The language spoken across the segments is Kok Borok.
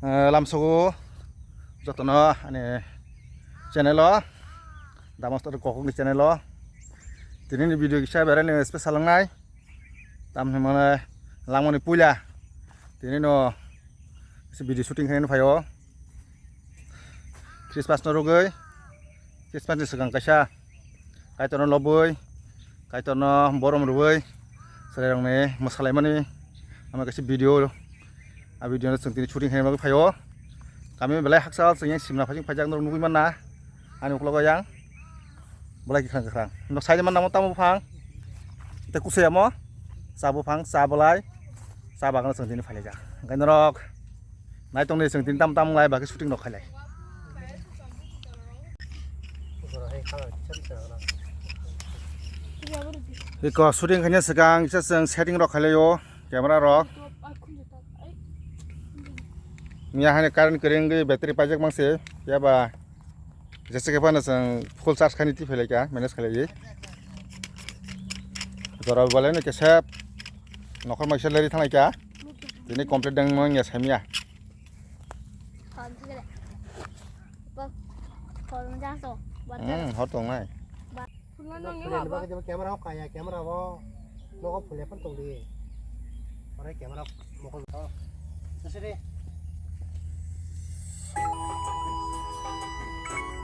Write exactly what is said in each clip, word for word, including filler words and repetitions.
Eh, lamsogo jotono ani channel o, Damastor Kokokni channel o. Tini ni video kisa berai ni special wngnai. Tamni mane langmani puila. Tini no video shooting khaina phaio. Christmas no rogwi, Christmas ni swkang kaisa Kaitorno lobwi, Kaitorno borom rwwi, chwrairokni mwsalaimani ama kaisa video, a video no chwng tini shooting khaina bagwi phaio. Kami belai hakchal chwng yang simna phajing phaijak norok nugwi manna, ani uklogo yang belai kwkhwrang kwkhwrang. Nok side manna mo tamo buphang, tei kusuyamo cha buphang, cha belai, cha bagano chwng tini phailaijak. Hwnkhe norok Naitok ni chwng tini tam tam lai ba khe shooting rok khailai. Iko shooting khaina swkang kisa chwng setting rok khailai o camera rok. Miya hani current kwrwi wngwi battery paijak mangse phiya ba jesa khe phano chwng full charge khaini twi phailaikha manage khailaiwi. Jora bo belai no khe sep nokhor maisa leri thanglaikha. Tini complete dang manya samya. Hmm, hor tongnai. Camera o kaya, camera o nogo phulya phan tongdi. Ore camera mokol to. Sesiri.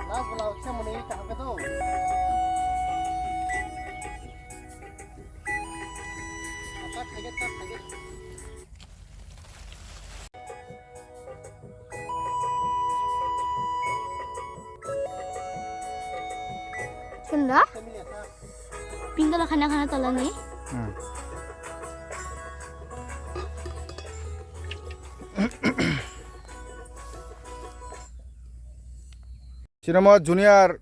Last bala usia muni kaham ka to. Sak khaget, sak khaget. Sunda? Pingkala khana khana tala ni. Hmm. Sino mo junior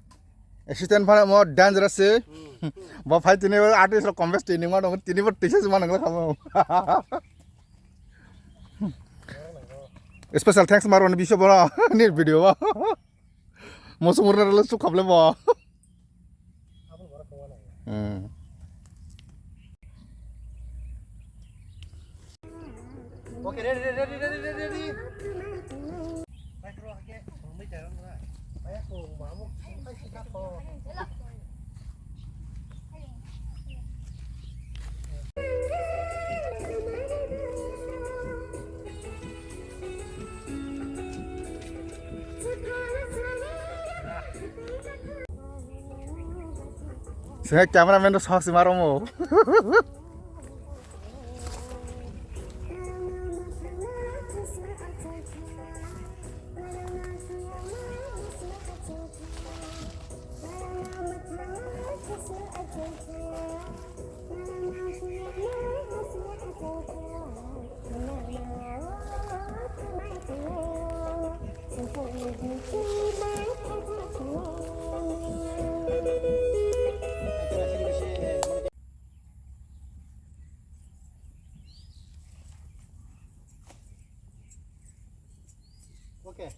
assistant phano mo dangerous se. Hmm. Bo phai tini artist rok contest tini mo dong, tini bo tisa se ma nangla khamo. Special thanks maro ni biso bono ni video bo. Moso murna relo suk khable bo. Hmm. Okay, ready, ready, ready, ready, ready. Sehai cameraman rok sahok se ma romo. Okay.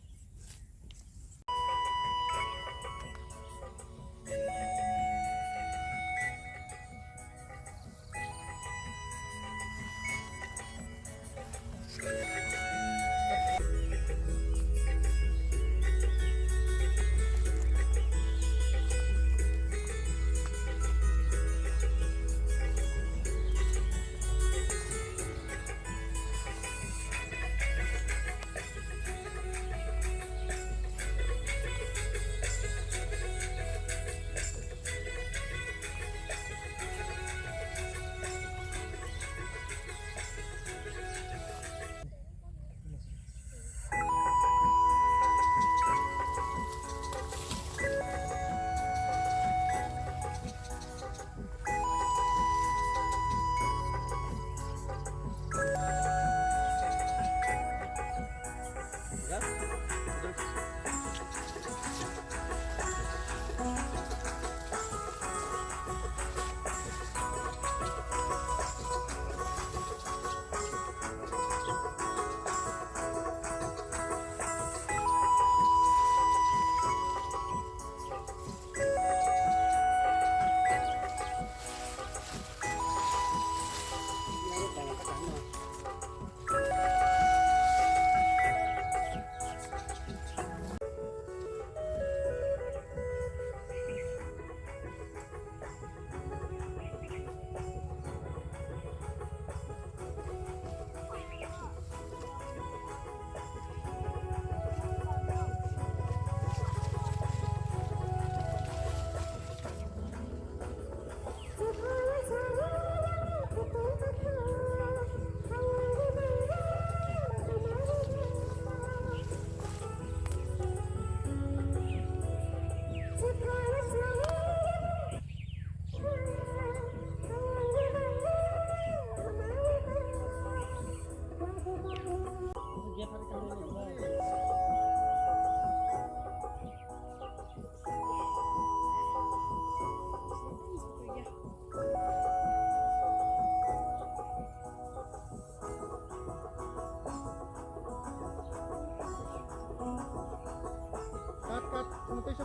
Kisa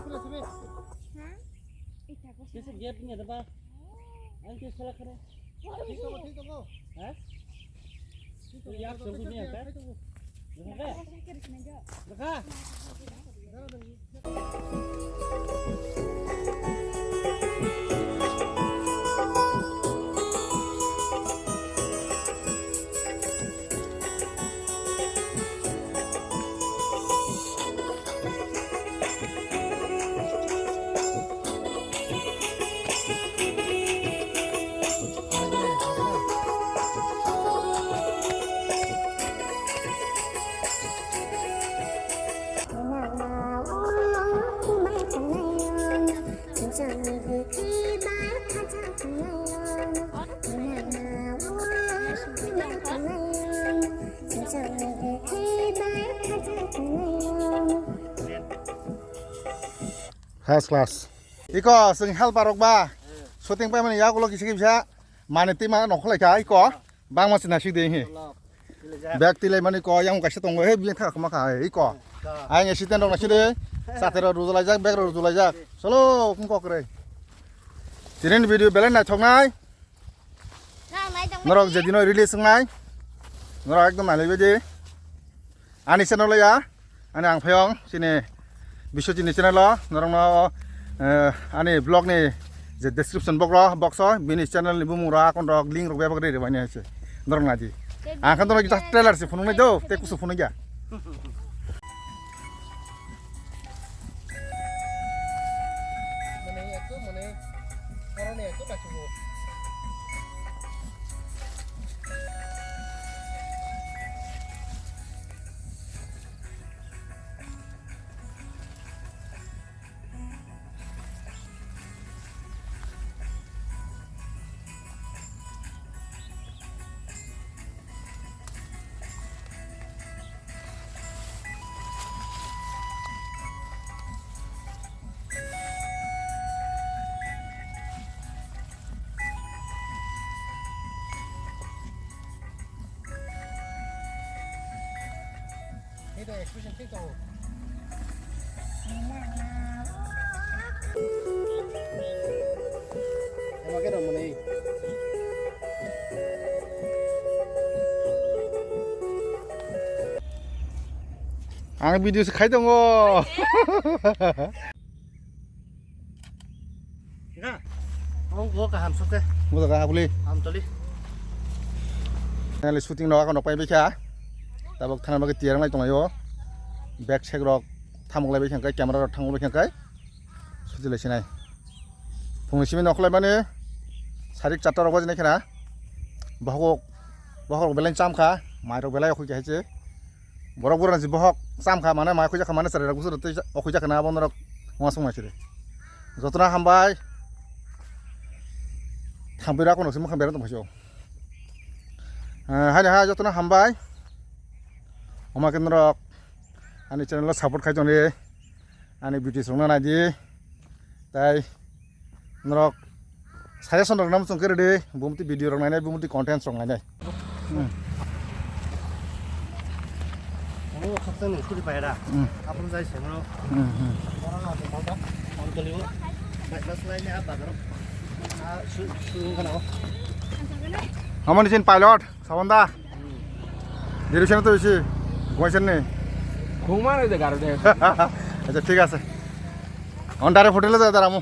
gate ni ada ba? Ang kisa la kare. Ha? Yak sungguh ni apa? Apa? First class. Iko, sing helper rok ba. Shooting pai mani yagulo kisa kisa. Mane twi ma nokholai kha, iko. Bangma sina si de he. Bag tilai mani ko, yang kaisa tongo, he, biyang thaka khama kha, he, iko. Ang assistant rok nasi de. Satero rujulai jak, bag rok rujulai jak. Solo, kung kok re. Tinin video belai naithok nai. Norok je dino release wngnai, norok ekdom nailaibai di. Ani channel o ya, ani ang phayong, chini Biswajit ni channel o, norok no, eh, ani vlog ni je description box ro, box o, bini channel ni bumung ro, akon rok, link rok bebak ri ri bai ni hai se. Norok nai di. Ang khan norok trailer se phunuk nai do, tei kusu phunuk ya. Mane ekdom mane koroni ekdom nachugo. Ini expression thik tongo. Ema khe rw mwnwi. Ang video se khai tongo. Nga, ang go kaham sute. Go ka abuli. Am toli. Nali shooting rok ano pai bikha. Tabok thana bagwi tiyar ngai tonglaio. Back side rok thamok lai bikha kai, camera rok thamok lai bikha kai. Shooting lai sinai. Phung simi nokhlai mani sarik charta rok bajinai khena. Bohok, bohok belai chamkha, mai rok belai okhoi kahai se. Borok borok ni bohok chamkha mane mai khuijak kha mane cherai rok busu rok tei okhoi jak khana abo norok uansuk nai siri. Jotono hambai. Thangpui rok kono se mukhang berang tong phai sio. Eh, haini ha jotono hambai. Omo khe norok ani channel o support khai tong di. Ani video rok no nai di. Tai Norok suggestion rok nam chwng khe rwdi, bumti video rok nainai, bumti contents rok nainai. Hmm. Omo khakchang ni scooty paira. Hmm. Apun jai se mano. Hmm, hmm. Ora na de mata. Am tolibo. Bai bas lai ne a bazar. A su su ngana. Amoni sin pilot, Sabon da. Direction to bisi. Goisen ni. Khungma roi de garo de. Acha, thik ase. On dare hotel e da daramu.